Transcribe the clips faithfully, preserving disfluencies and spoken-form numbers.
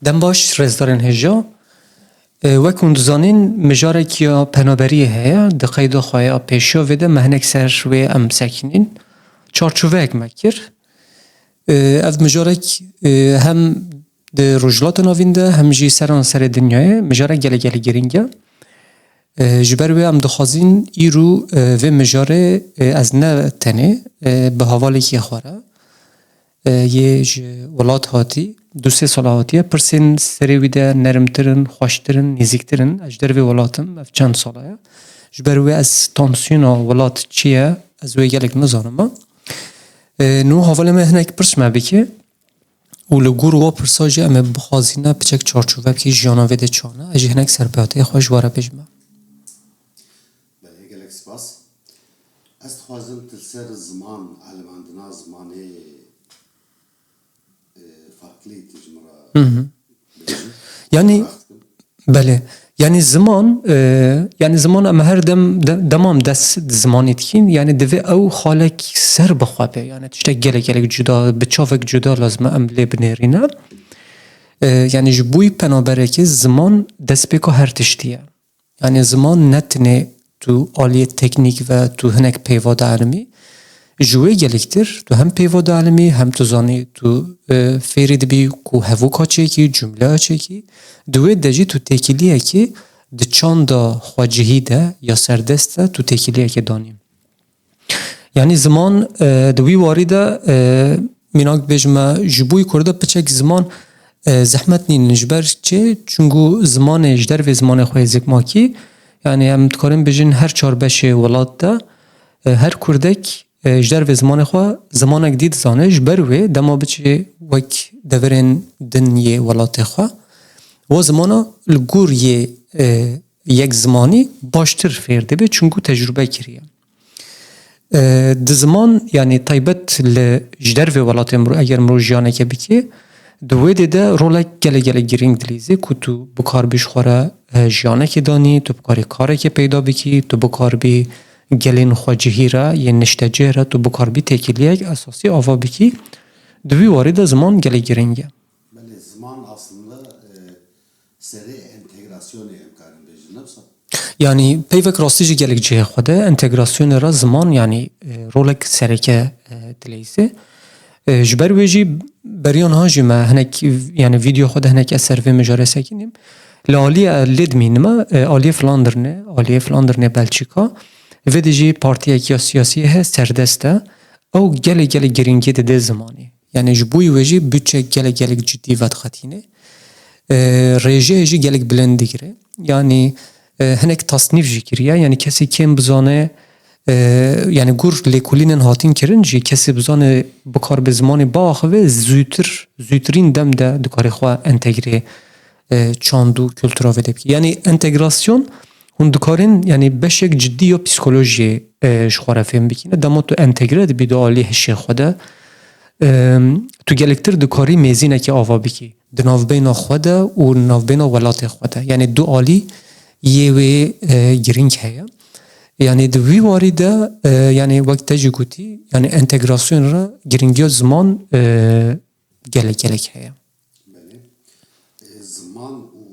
Dem baş, rêzdarên hêja. E, wek hûn dizanîn, mijarek ya penaberiyê heye. Di qeyda xwe ya pêşiya vê de me hinek ser wê em sekinîn. Çarçoveyek me kir. E, ev mijarek, e, hem di Rojhilata Navîn de hem jî seran serê dinyayê mijarek gelek gelek girîng e. E, ji ber wê em dixwazîn îro, e, vê mijarê, e, ez ne tenê, e, bi hevalekî xwe re, e, yê ji welat hatî, du sê sala hatiye, pirsên serê wî de nermtir in, xweştir in, nêzîktir in. Ez ji dervê welat im, ev çend sala ye. Ji ber wê ez tansiyona welat çi ye, ez wê gelek nizanim. E, nû hevalê me hinek pirs me bike û li gor wa pirsa jî em ê bixwazîne piçek çarçove bike jiyana vê de çawa ne. Ez jî hinek serpêhatiyê xwe ji we re bêjime. Belê, gelek spas. Ez dixwazim tu li ser ziman, elimandina zimanê, e, farklî tu ji min re Hı hı. bêjî. Yanî, Merak dikim. Belê. Yanî ziman, e, yanî ziman em her dem, de-, dema em dest di zimanê dikîn, yanî divê ew xalek ser bi xwe be. Yanî tiştek gelek gelek cuda, bi çavek cuda lazim e em lê binêrîne. E, yanî ji bo penaberekê ziman destpêka her tiştî ye. Yanî ziman ne tenê tu aliyê teknîk ve tu hinek peyva dielmî. Ji wê gelektir tu hem peyva dielmî, hem tu zanî tu, e, fêrî dibî ku hevoka çêkî, cumleya çêkî. Di wê de jî tu têkiliyekî di çanda xwecihî de ya serdest de tu têkiliyekê danî. Yanî ziman, e, di wî warî de, e, mînak bêjime, ji bo yê Kurda piçek ziman, e, zehmet nînin. Ji ber çi? Çunku zimanê ji dervê zimanê xwe yê zikmakî, yanî em dikarin bêjin her çar beşê welat de, e, her Kurdek, e, ji dervê zimanê xwe zimanek dî dizane. Ji ber wê dema biçê wek deverên din yê welatê xwe, wa zimana li gor yê, e, yek zimanî baştir fêr dibe, çunku tecrube kiriye. E, di ziman, yanî taybet li ji dervê welatê mirov, eger mirov jiyaneke bike, di wê dê de rolek gelek gelek girîng dilîze ku tu bikaribî ji xwe re, e, jiyanekê danî, tu bikarî karekê peyda bikî, tu bikaribî gelên xwecihî re, yên niştecih re, tu bikaribî têkiliyek esasî ava bikî. Di wî warî de ziman gelek girîng e. Belê, ziman aslında, e, serê entegrasyonê em karin bêjin, ne wisa? Yanî peyvek rastî jî gelek cihê xwe de entegrasyonê re ziman, yanî, e, rolek sereke, e, dileyîze. E, ji ber wê jî beriya niha jî me hinek, yanî vîdeo xwe de hinek ez ser vê mijarê sekinîm. Li aliyê lê dimînime, e, aliyê Flandernê, aliyê Flandernê Belçîka. Vê de jî partiyek ya siyasî heye, serdest e. Ew gelek gelek girîngî dide zimanî. Yanî ji bo wê jî budçe gelek gelek cidî vedixetîne. E, rêjeyê jî gelek bilind digire. Yanî, e, hinek tasnîf jî kiriye. Yanî kesê kêm bizane, e, yanî gor lêkolînên hatin kirin jî kesê bizane bikar bi zimanê biaxive zûtir, zûtirîn dem de dikare xwe entegrê, e, çand û kultura vê de bike. Yanî entegrasyon, hûn dikarin, yanî beşek cidî ya psîkolojiyê, e, ji xwe re fêm bikîne. Dema tu entegre dibî di alî hişê xwe de, e, tu gelektir dikarî mêzînekê ava bikî di navbeyna xwe de û navbeyna welatê xwe de. Yanî du alî yê wê, e, girîng heye. Yanî di vî warî de, e, yanî wek te jî gotî, yanî entegrasyon re girîngiya ziman, e, gelek gelek heye. Belê. E, ziman û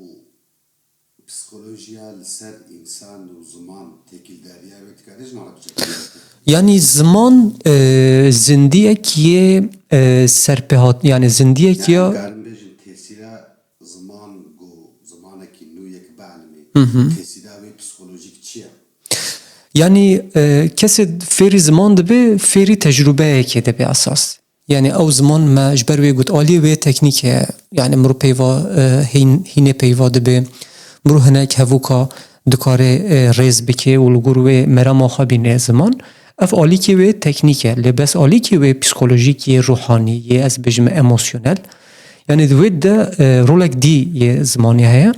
psikolojiya li ser însan û ziman têkildariya wê dikare ji me re biçe? Yanî ziman, e, zindiyek yê, e, serpêhat, yanî zindiyek Yanî ya karin bêjin tesîra ziman ku zimanekî nû yek bielmê, Hı hı. tesîra wê psikolojîk çi ye? Yanî, e, kesê fêrî ziman dibe, fêrî tecrubeyekê dibe esas. Yanî ew ziman me ji ber wê got aliyê wê teknîk e. Yanî mirov peyva, e, hîn-, hînê peyva dibe. Mirov hinek hevoka dikare, e, rêz bike û li gor wê merema xwe bîne ziman. Ev alîkê wê teknîk e. Lê bes alîkê wê psîkolojîk yê, ruhanî yê, ez bêjim emosyonel. Yanî di wê de, e, rolek dî yê zimanî heye.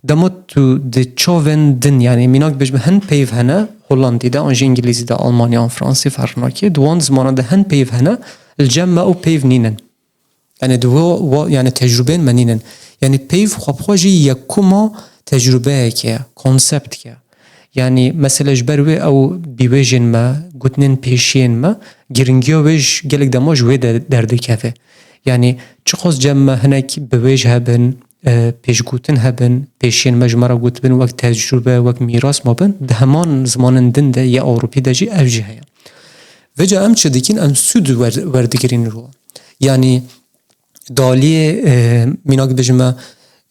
Dema tu di çavên din, yanî mînak bêjim hin peyv hene, Hollandî de, an jî Îngilîzî de, Almanya, an Fransî, ferq nake. Di wan zimanan de hin peyv hene, li cem me ew peyv nînin. Yanî di wo, wo, yanî tecrûbeyên me nînin. Yanî peyv xwe bi xwe jî yekuma tecrûbeyek e, konseptek e. Yanî mesela ji ber wê ew bîwêjên me, gotinên pêşiyên me, giringiya wê ji gelek dema ji wê de derdikeve. Yanî çiqas cem me hinek biwêj hebin, e, pêşgotin hebin, pêşiyên me ji me re gotibin wek tecrûbe, wek mîras mabin, di heman zimanên din de yê Ewropî de jî ev jî heye. Vêca em çi dikin? Em sûd wer-, werdigirîn ro. Yanî di aliyê, e, mînak bêjime,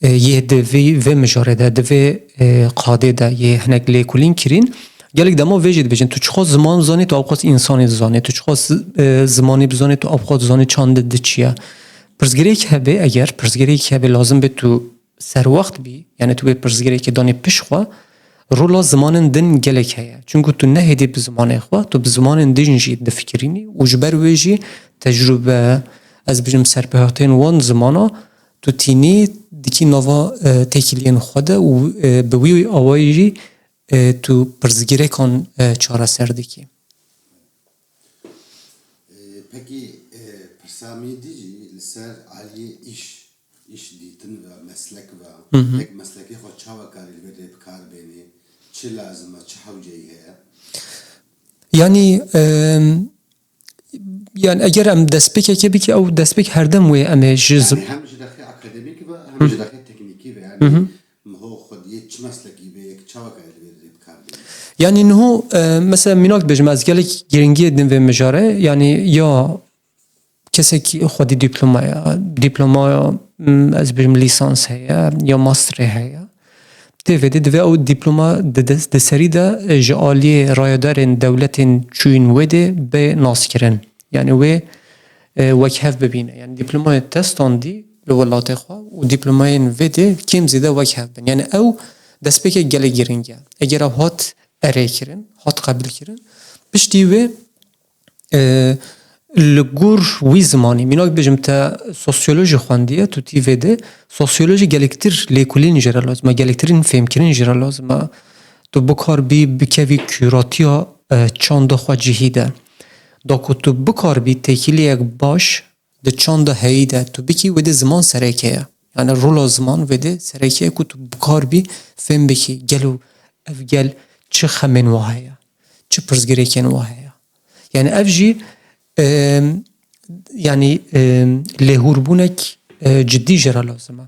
e, yê di vê, vê mijarê de, di vê, e, qadê de yê hinek lêkolîn kirîn, gelek dema vê jî dibêjin, tu çiqas ziman zanî, tu ewqas însanî dizanî, tu çiqas, e, zimanî bizanî, tu ewqas dizanî çand di çi ye. Pirsgirêk hebe, eger pirsgirêk hebe, lazim be tu serwext bî, yani tu wê pirsgirêkê danî piş xwe, rola zimanên din gelek heye. Çunku tu nehêdî bi zimanê xwe, tu bi zimanên din jî difikirînî û ji ber wê jî tecrûbe, ez bijim serpehatên wan zimana, tu tînî dikî nava, e, têkiliyên xwe de û, e, bi wî awayî jî, e, tu pirsgirêkan, e, çareser dikî. E, pekî, e, pirsa min dî jî li ser aliyê îş, îş dîtin ve meslek ve, Hı hı. tek meslekê xwe çawa karî li vê rê bi kar bênî, çi lazim e, çi hewceyî heye? Yanî, e, yani eger em destpêkeke bike, ew destpêk her dem wê em ê ji zim- Yani hem ji derxê akademîk ve hem Hı. ji derxê teknîkî ve, yani Hı hı. Miho xwediyê çi meslekî bê, yek çawa karî li vê rê bi kar bênî? Yani niho, e, mesela mînak bêjim, ez gelek giringiyê din vê mijare, yani ya kesekî xwedî diplomaya, diplomaya, m, ez bêjim lîsans heye, ya masterê heye. Tê vê de divê ew diploma di des-, di serî de, e, ji aliyê rayedarên dewletên çûyîn wê de bê naskirin. Yani wê, e, wekhev bibîne. Yani diplomayê te standî li welatê xwe û diplomayên vê de kêm zêde wekhev bin. Yani ew destpêkek gelek giring e. Eger ew hat erêkirin, hat qebîlkirin, piştî wê, e, li gor wî zimanî, mînak bêjim te sosyolojî xwendiye, tu tî vê de sosyolojî gelektir lêkolîn jê re lazim e, gelektirîn fêmkirin jê re lazim e. Tu bikarbî bikevî kûratiya, e, çanda xwe cihî de. Da ku tu bikarbî têkiliyek baş di çanda heyî de tu bikî, wê de ziman sereke ye. Yani rola ziman wê de sereke ye ku tu bikarbî fêm bikî, gelo ev gel çi xemên wa heye, çi pirsgirêkên wa heye. Yani ev jî, e, yani, e, lêhûrbûnek, e, cidî jê re lazim e.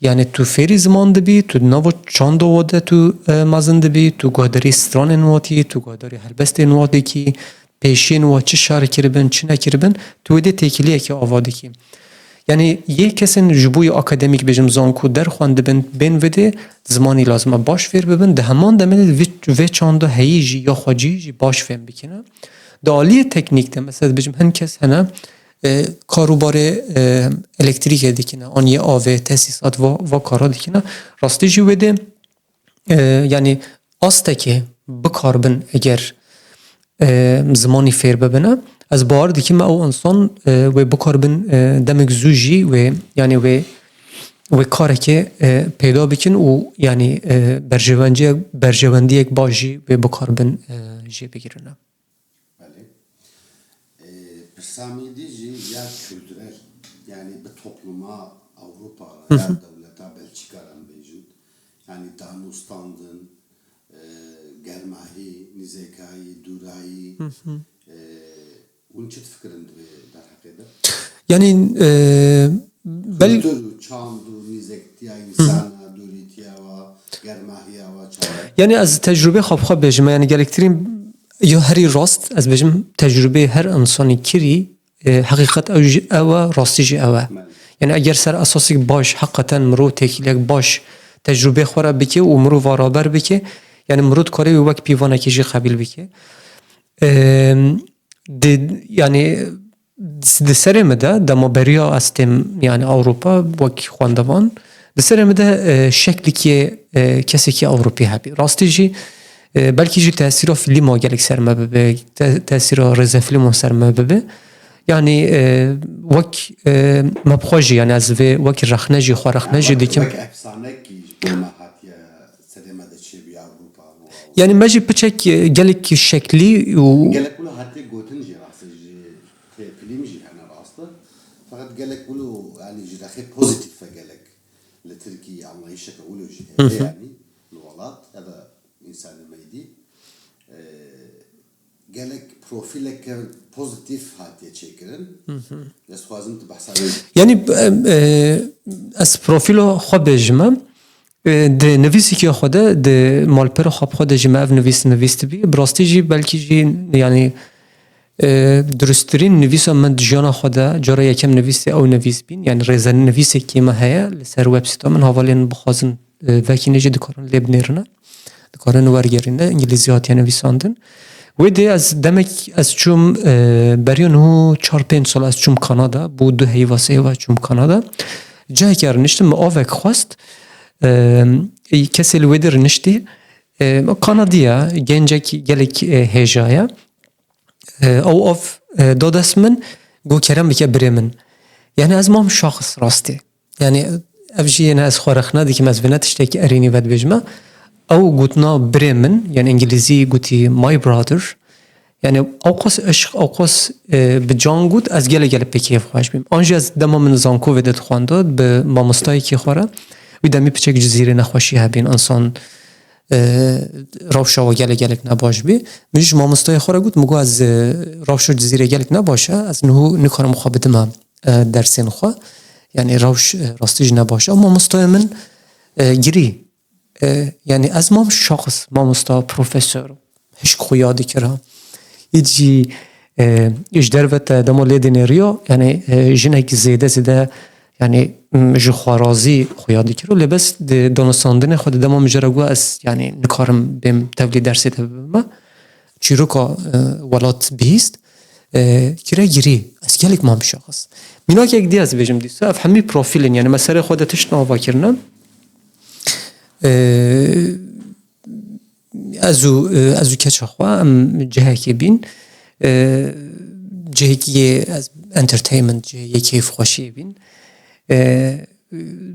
Yani tu fêrî ziman dibî, tu di nava çanda wa de tu, e, mezin dibî, tu guhdarî stranên wa dikî, tu guhdarî helbestên wa dikî, pêşiyên wa çi şer kiribin, çi nekiribin, tu wê dê têkiliyekê ava dikî. Yani yê kesên ji bo yê akademîk bêjim zanko derxwendibin, bên vê dê zimanî lazim e baş fêr bibin, di heman demê de vê, vê çanda heyî jî ya xwecî jî baş fêm bikine. Di aliyê teknîk de, mesela bêjim hin kes hene, e, karûbarê, e, elektrîkê dikine, an yê avê, tesîsat va, va kara dikine. Rastî jî wê dê, e, yani astekê bikarbin eger, e, zimanî fêr bibine, ez bawer dikim ew insan, e, wê bikarbin, e, demek zû jî wê, yani wê, wê karekê, e, peyda bikin û yani, e, berjewenciyek, berjewendiyek baş jî wê bikarbin, e, jê bigirine. Belê. Ee, pirsa min dî jî ya kulturel, yani bi topluma Ewropa re, Hı hı. ya dewleta Belçika re em bêjin. Yani danûstandin, e, germahî, nîzekayî, dûrayî, Hı hı. e, hûn çi difikirin di vê derheqê de? Yani, e, bel- Kultur û çand û nîzektiya Hı hı. însana, dûrîtiya wa, germahiya wa çawa? Yani ez tecrûbê xwe bi xwe bêjim, yani gelektirîn ya herî rast, ez bêjim tecrûbê her insanî kirî, e, heqîqet ew jî ew e, rastî jî ew e. Belê. Yani eger ser esasîk baş, heqeten mirov têkiliyek baş tecrûbê xwe re bike û mirov va raber bike, yani mirov dikarê wî wek pîvanekê jî qebîl bike. E, di, yani, di serê min de, dema beriya ez têm, yani, Ewropa, wek xwendevan, di serê min de, e, şeklikê, e, kesekî Ewropî hebî. Rastî jî, e, belkî jî tesîra fîlma gelek ser me bibe, te-, tesîra rêzefîlman ser me bibe. Yani, e, wek, e, me bi xwe jî, yani, ez vê wek rexne jî, xwe rexne jî dikim. Wek efsanekî ji bo me hatiye serê me de çêbûye Ewropa. Yani, me jî piçek, e, gelek şeklî û Gelek wilo hatiye gotin jî rast e, ji têpilîm jî hene rast e. Feqet gelek wilo, yani, ji rexê pozîtîf e gelek. Li Tirkî anlayışeke wilo jî Hı heye, hı. yani, li welat ya da însanê me dî. E, Gelek profîleke pozîtîf hatiye çêkirin. Ez dixwazim tu behsa wê. Yanî e, e, ez profîlo xwe bêjime. E, di nivîsîkiya xwe de, di malpera xwe bi xwe de jî me ev nivîs nivîstibî. Bi rastî jî belkî jî yanî e, durustirîn nivîsa min di jiyana xwe de cara yekem nivîsê ew nivîs bîn. Yanî rêzenivîsekî me heye li ser websîta min, hevalên bixwazin e, vekî nê jî dikarin lê binêrine. Dikarin wergerîne, îngilîzî hatiye nivîsandin. Wê dê ez demek ez çûm e, beriya niho çar pênc sal ez çûm Kanada. Bû du heyva sê heyva çûm Kanada. Cihekê rûniştim, min avek xwest. E, kesê li wê de rûniştî. E, Kanadî ye, gencek gelek e, hêja ye. E, ew av e, da dest min, got kerem bike birê min. Yanî ez mam şaxis rastî. Yanî ev jî yene ez xwe rexne dikim, ez vêne tiştekî erênî vedibêjime. Ew gotina birê min, yanî îngilîzî gotî my brother. Yanî ewqas eşq, ewqas e, bi can got, ez gelek gelek pê kêfxweş bîm. An jî ez dema min zankovê de dixwenda bi mamostayekî xwe re. Wî demî piçek cizîrê nexweşî hebîn, insan e, rewşa we gelek gelek nebaş bî. Min ji mamostayê xwe re got, min got ez e, rewşa cizîrê gelek nebaş e, ez niho nikarim xwe bidime e, dersên xwe. Yanî rewş e, rastî jî nebaş e. Mamostayê min e, girî. E, yanî ez mam şaxis, mamosta, profesor, hişk xwe yad dikira. Îd jî e, ji derve te dema lê dinêriya, yanî e, jinek zêde zêde yanî m, ji xwe razî xwe yad dikiro. Lê bes di danûstandinê xwe de dema min jê re got ez yanî nikarim bêm tevlî dersê te bibime. Çîroka e, welat bihîst. E, kire girî. Ez gelek mam şaxis. Mînakek dî ez bêjim dîsa. Ev hemî profîl in. Yanî me serê xwe de tişt nava kirine. E, ez û e, ez û keça xwe em cihekê bîn. E, cihekî yê ez entertainment, cihê yê keyfxweşiyê bîn. E,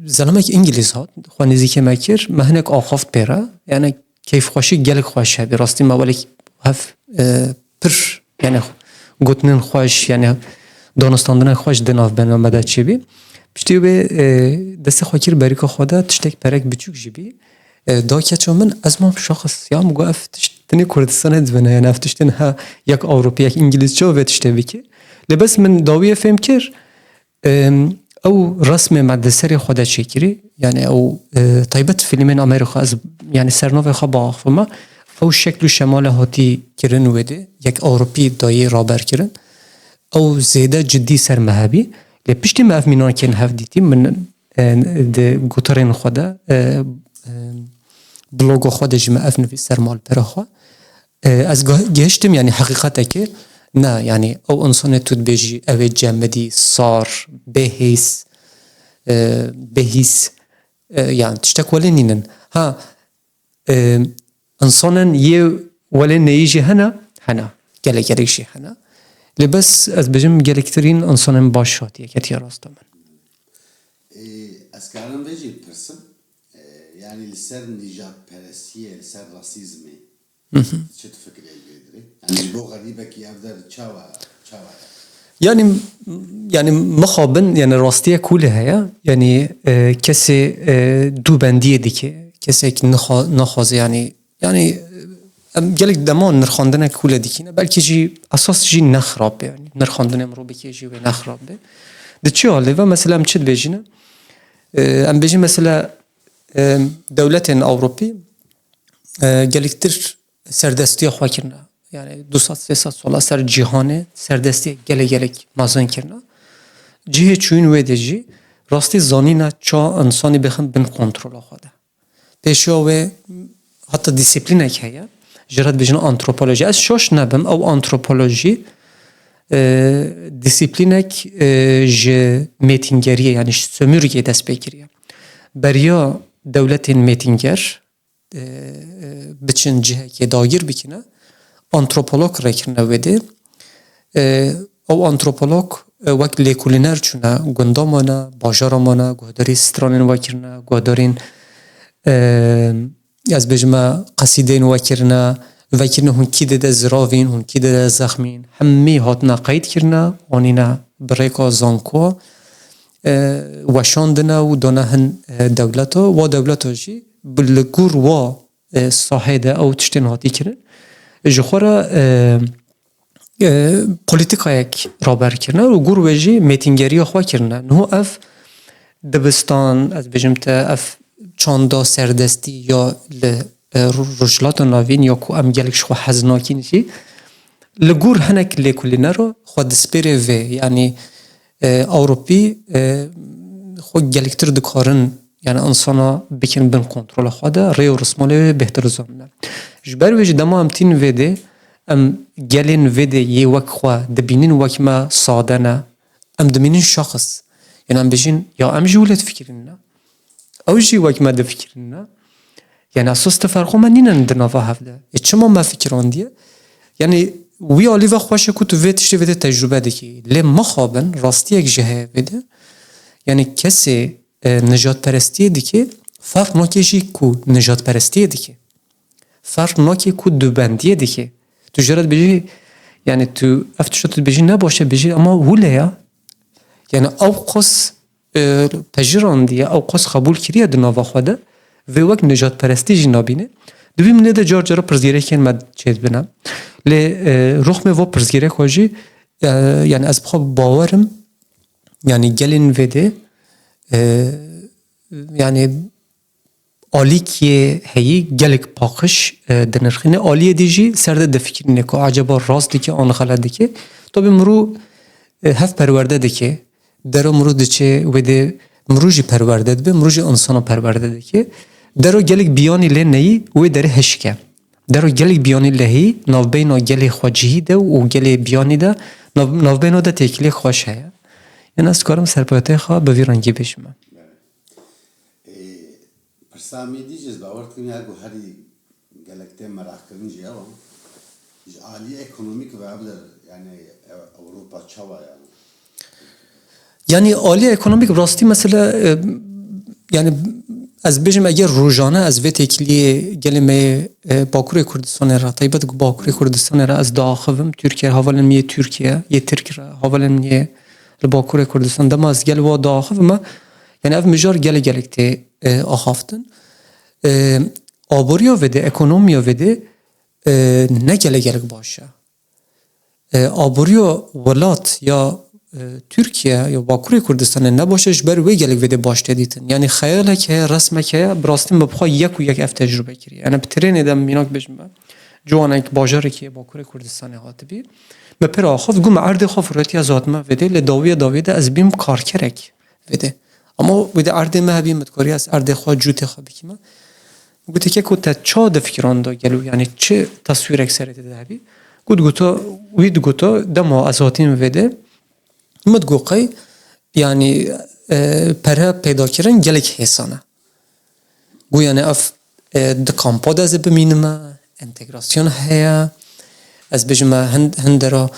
zelamek îngilîz hat, xwe nêzîkê me kir, me hinek axaft pê re. Yanî keyfxweşî gelek xweş hebî. Rastî me welek hev e, pir yanî gotinên xweş, yanî danûstandinek xweş di nav bena me de çêbî. Piştî wê e, destê xwe kir berîka xwe de tiştek perek biçûk jî bî. E, da keça min, ez mam şaxis. Ya min got ev tişt tenê Kurdistanê dibine, yanî ev tiştên ha yek Ewropî, yek Îngilîz çawa vê tiştê bike. Lê bes min dawiyê fêm kir, em, ew resmê me di serê xwe de çêkirî, yanî ew e, taybet fîlmên Amerîka, ez yanî ser navê xwe biaxivime, ew şekl û şemale hatî kirin wê de, yek Ewropî dayê raber kirin. Ew zêde cidî ser me hebî. Lê piştî me ev mînakên hev dîtî, min e, di gutarên xwe de, e, e, bloga xwe de jî me ev nivîs ser malpera xwe. E, ez geh- gihiştim, yanî heqîqeteke ne, yanî ew insanê tu dibêjî ew ê cemidî, sar, bêhîs, e, bêhîs, e, yanî tiştek welê nînin. Ha, e, insanên yê welê neyî jî hene, hene. Gelek gelek jî hene. Lê bes ez bêjim gelektirîn insanên baş hatiye ketiye rasta min. Ê, ez karim vê jî pirsim. Ê, yanî li ser nîjadperestiyê, li ser rasîzmê çi difikirî li vê dirê? Yanî ji bo xerîbekî ev der çawa, çawa ye? Yanî yanî mixabin, yanî rastiye kulê heye. Yanî e, kesê e, dûbendiyê dike, kesek nixwa- naxwaze yanî yanî em gelek dema nirxandinek kulê dikîne, belkî jî esas jî ne xirab be, yanî nirxandinê mirovekê jî wê ne xirab be. Di çi halê ve mesela em çi dibêjine? E, em bêjin mesela e, dewletên Ewropî e, gelektir serdestiya xwe kirine. Yanî du sed sê sed sala ser cîhanê serdestiyê gelek gelek mezin kirine. Cihê çûyîn wê de jî rastî zanîne ça insanî bixin bin kontrola xwe de. Pêşiya wê heta dîsîplînek heye. Ji re dibêjin antropolojî. Ez şaş nebim, ew antropolojî e, dîsîplînek e, ji mêtingeriyê, yanî ji sömürgeyê dest pê kiriye. Beriya dewletên mêtinger e, e, biçin cihekê dagir bikine, antropolog rêkirine wê dê. E, ew antropolog e, wek lêkolîner çûne, gunda mane, bajara mane, guhdarî stranên wekirine, guhdarîn e, ez bêjime qesîdeyên wekirine, vekirine hûn kî dide ziravîn, hûn kî dide zexmîn, hemî hatine qeyd kirine, anîne bi rêka zanko, e, weşandine û dane hin e, dewleto. Wa dewleto jî bi li gor wa e, sahê de ew tiştên hatî kirin. Ji xwe re e, e, polîtîkayek raber kirine û gor wê jî mêtingeriya xwe kirine. Niho ev dibistan, ez bêjim te, ev çanda serdestî ya li, e, Rojhilata Navîn ya ku em gelek ji xwe hez nakîn jî, li gor hinek lêkolîner re xwe dispêre vê. Yanî, e, Ewropî, e, xwe gelektir dikarin, yanî insana bikin bin kontrola xwe de, rê û rismalê wê bêhtir zanine. Ji ber wê jî dema em tîn vê dê, em gelên vê dê yê wek xwe dibînin wek me sade ne. Em dimînin şexs. Yanî em bêjin, ya em jî wile difikirîne. Ew jî wek me difikirîne. Yanî esas ti ferqo me nîne di nava hev de. Ê çima me fikirandiye? Yanî wî alî ve xweş e ku tu vê tiştê vê dê tecrube dikî. Lê mixabin rastiyek jî heye vê de. Yanî kesê, e, nijadperestiyê dike, ferq nake jî ku nijadperestiyê dike. Ferq nake ku dubendiyê dike. Tu jê re dibêjî, yanî tu ev tişta tu dibêjî ne baş e, bêjî ama wile ya. Yanî ew qas, e, pejirandiye, ew qas qebûl kiriye di nava xwe de, vê wek nijadperestî jî nabîne. Di vî minê de car cara pirsgirêkên me çêdibine. Lê, e, ruxmê va pirsgirêka jî, e, yanî ez bi xwe bawer im, yanî gelên vê dê, e, yanî alîkiyê heyî gelek paqij, e, dinirxîne. Aliyê dî jî ser de difikirîne ku acaba rast dike an xelet dike. Tabî mirû, e, hev perwerde dike. Dero mirû diçe wê dê mirû jî perwerde dibe, mirû jî insana perwerde dike. Dero gelek biyanî lê neyî wê derê hişk e. Dero gelek biyanî lehî navbeyna gelê xwecihî de û gelê biyanî de nav-, navbeyna de têkiliyek xweş heye. Yanî ez dikarim serpetê xwe bi vî rengî bêjime. Ê, pirsa min dî jî ez bawer dikim ya ku herî gelek tê meraqkirin jî ew e. Ji aliyê ekonomîk ve ev de, yani, ev-, Ewropa çawa yani? Yani aliyê ekonomîk bi rastî mesela, e, yani ez bêjim eger rojane ez vê têkiliyê gelê me yê, e, Bakurê Kurdistanê re, taybet ku Bakurê Kurdistanê re ez diaxivim, Tirkiye, hevalên min yê Tirkiye, yê Tirk re, hevalên min yê li Bakurê Kurdistan, dema ez gel wa diaxivime, yani ev mijar gelek gelek tê, e, axaftin. E, aboriya vê de, ekonomiya vê de, e, ne gelek gelek baş e. E, aboriya welat ya, e, Tirkiye ya Bakurê Kurdistanê ne baş e, ji ber wê gelek vê de baş tê dîtin. Yani xeyalek heye, resmek heye, bi rastî me bi xwe yek û yek ev tecrube kiriye. Yani bi trênê de mînak bêjim me, ciwanek bajarekî Bakurê Kurdistanê hatibî, me pir axaft, got me erdê xwe firetiye ez hatime vê de, lê dawiya dawiyê de ez bîm karkerek vê de. Ama wê de erdê me hebî, min dikarî ez erdê xwe, cûtê xwe bikîme. Gote ke ku te ça difikiranda gelo, yani çi teswîrek serê te de hebî? Got, gota, wî digota, dema ez hatîm vê de, min digot qey, yani, e, pere peyda kirin gelek hêsan e. Got, yani ev, e, di kampa de ez ê bimînime, entegrasyon heye. Ez bêjime hin-, hindera,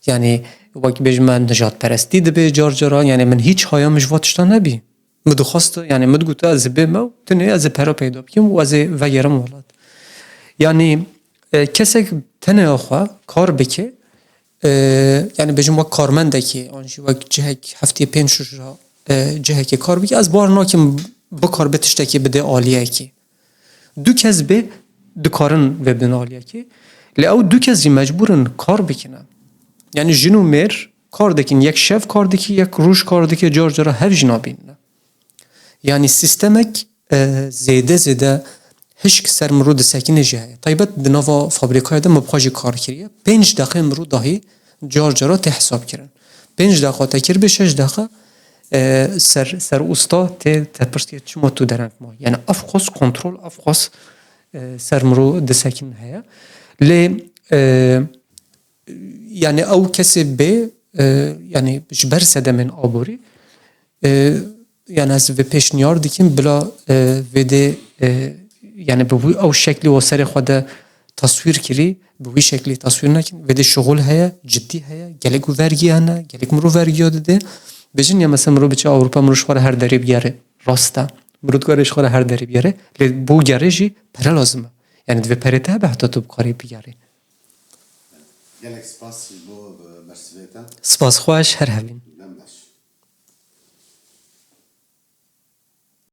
yani wek bêjime nijadperestî dibe car cara, yani min hîç haya min ji va tişta nebî. Min dixwest, yani min digot ez ê bême û tunê ez ê pera peyda bikim û ez ê vegerim welat. Yani, e, kesek tenê xwe kar bike, e, yani bêjim wek karmendekê, an jî wek cihek heftê pênc roja, e, cihekê kar bike, ez bar nakim bikar bi tiştekê bide aliyekê. Du kes bê dikarin vê bidin aliyekê. Lê ew du kes jî mecbûr in kar bikine. Yani jin û mêr kar dikin, yek şev kar dikî, yek roj kar dike, car cara hev jî nabînine. Yani sistemek, e, zêde zêde hişk ser mirû disekine jî heye. Taybet di nava fabrîkaya de min bi xwe jî kar kiriye. Pênc deqe mirû dahî car cara tê hesab kirin. Pênc deqa te kir bê şeş deqa, e, ser, ser usta tê te pirsiye çima tu dereng ma. Yani ev qas kontrol, ev qas, e, ser mirû disekin heye. Lê, e, yani ew kesê bê, e, yani ji ber sedemên aborî, e, yani ez vê pêşniyar dikim, bila, e, vê dê, e, yani bi wî ew şeklî û serê xwe de taswîr kirî, bi wî şeklî taswîr nekin. Vê dê şixul heye, cidî heye, gelek û vergiya hene, gelek mirov vergiya dide. Bêjin ya mesela mirov biçe Ewropa, mirov ji xwe re her derê bigere. Rast e. Mirov dikare ji xwe re her derê bigere. Lê bo gerê jî pere lazim e. Yani divê perê te hebe heta tu bikarî bigerî. Gelek spas ji bo, e, bersivê te. Spas xweş, her hevîn.